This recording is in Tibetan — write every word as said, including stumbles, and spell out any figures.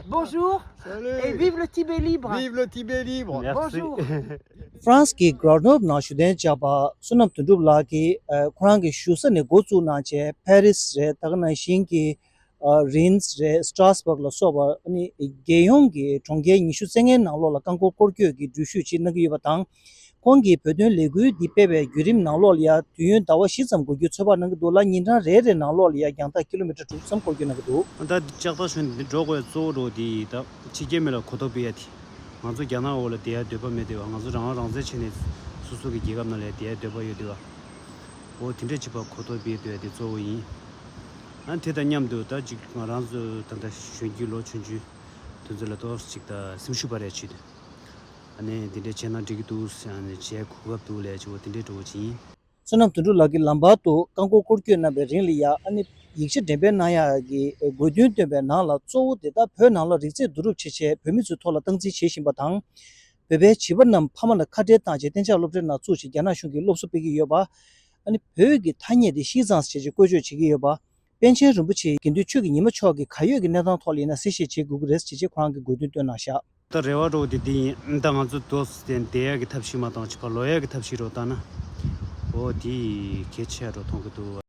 Bonjour et vive le Tibet libre. Vive le Tibet libre. Merci. Bonjour. France གི་Grenoble ནང་བཞུགས་གདན་འཇགས་པ་བསོད་ནམས་དོན་གྲུབ་ལགས་ཀྱིས་ཨ་ཁོ་རང་གི་བཞུགས་ས་ནས་འགོ་བཙུགས་གནང་བྱས་Paris རེད། ད་ག་ནང་བཞིན་གྱི་ཨ་Reims རེད། Strasbourg ལ་སོགས་པ་ཨ་ནི་རྒྱལ་ཡོངས་ཀྱི་གྲོང་ཁྱེར་ཉི་ཤུ་རྩ་ལྔའི་ནང་ལོགས་ལ་རྐང་འཁོར་སྐོར་སྐྱོད་ཀྱི་འགྲུལ་བཞུད་ཅིག་གནང་གི་ཡོད་པ་དང་། ཁོང་གིས་བོད་དོན་ལས་འགུལ་འདི་སྤེལ་བའི་བརྒྱུད་རིམ་ནང་ལོགས་ལ་ཡ་དུས་ཡུན་ཟླ་བ་བཞི་ཙམ་འགོར་རྒྱུའི་ཚོད་དཔག་གནང་གི་འདུག་ལ། ཉིན་གྲངས་རེ་རེ་ནང་ལོགས་ལ་ཡ་རྒྱང་ཐག་ཀི་ལོ་མི་ཊར་དྲུག་ཙམ་སྐོར་སྐྱོད་གནང་གི་འདུག་ད་འདི་ལྕགས་རྟ་ཞོན་འདི་འགྲོ་དགོས་གཙོ་བོ་འགྲོ་འདི་ད་ཕྱི་རྒྱལ་མི་ལ་གོ་རྟོགས་སྤེལ་ཡ་དེ། ང་ཚོ་རྒྱ་ནག་འོག་ལ་བསྡད་ཡ་འདོད་པ་མེད་དེ་བ། ང་ཚོ་རང་དབང་རང་བཙན་བྱས་ནས་སོ་སོ་གི་རྒྱལ་ཁབ་ནང་ལ་བསྡད་ཡ་འདོད་པ་ཡོད་དེ་བ། འོ་དེ་འདྲ་བྱེད་པ་གོ་རྟོགས་སྤེལ་འདོད་ཡ་དེ་གཙོ་བོ་ཡིན། ཨ་དེ་དང་མཉམ་དུ་ད་ཅིག་ང་རང་ཚོ་ད་ལྟ་གཞོན་སྐྱེས་ལོ་ཆུང་ཆུང་དེ་ཚོ་ལ་ཏོག་ཙམ་ཅིག་ད་སེམས་ཤུགས་སྤར་ཡ་ཆེད་དུ། ཨ་ནི་འདི་འདྲའི་བྱས་ན་འགྲིག་གི་འདུག་ཟེར། ཨ་ནི་བྱས་གོ་སྐབས་འདུག་ལས་བྱས་འོ་དེ་འདྲའི་འགྲོ་བ་ཅིག་ཡིན། བསོད་ནམས་དོན་གྲུབ་ལགས་ཀྱིས་ལམ་བར་དུ་རྐང་འཁོར་སྐོར་སྐྱོད་གནང་བའི་རིང་ལ་ཡ་ཨ་ནི་ཡིག་ཆ་འགྲེམས་སྤེལ་གནང་ཡག་གི་དགོས་འདུན་བཏོན་པའི་ནང་ལ་གཙོ་བོ་དེ་དག་བོད་ནང་ལ་རིག་རྩལ་བསྡུ་རུབ་བྱེད་ཆེད་བོད་མི་ཚོའི་ཐོག་ལ་སྟངས་འཛིན་བྱེད་བཞིན་པ་དང་། བོད་པའི་བྱིས་པ་རྣམས་ཕ་མ་ལ་ཁ་བྲལ་བཏང་རྗེས་གཏན་འཇགས་སློབ་གྲྭའི་ནང་བཙུགས་ཤིང་རྒྱ་ནག་གཞུང་གིས་སློབ་གསོ་སྤེལ་གྱི་ཡོད་པ། ཨ་ནི་བོད་ཀྱི་ཐ་སྙད་དེ་ཤིས་ཙང་ཟེར་བྱས་བཀོལ་སྤྱོད་བྱེད་ཀྱི་ཡོད་པ། པཎ་ཆེན་རིན་པོ་ཆེ་དགེ་འདུན་ཆོས་ཀྱི་ཉི་མ་མཆོག་གིས་གར་ཡོད་ཀྱི་གནས་སྟངས་ཐོག་ལ་ཡིན་ན་གསལ་བཤད་བྱེད་དགོས་ཀྱི་རེད་ཟེར་བྱས་ཁོ་རང་གིས་དགོས་འདུན་བཏོན་གནང་ཤག་ད་རེ་བ་འདྲ་བོ་དེ་འདི་ཡིན། ད་ང་ཚོ་འདུག་སེ་བསྡད་ཡག་གི་ཐབས་ཤེས་མ་བཏང་བྱས་ཕར་ལོག་ཡག་གི་ཐབས་ཤེས་རོ་བཏང་ན། འོ་དེ་གལ་ཆེ་ཡ་འགྲོ་མཐོང་གི་འདུག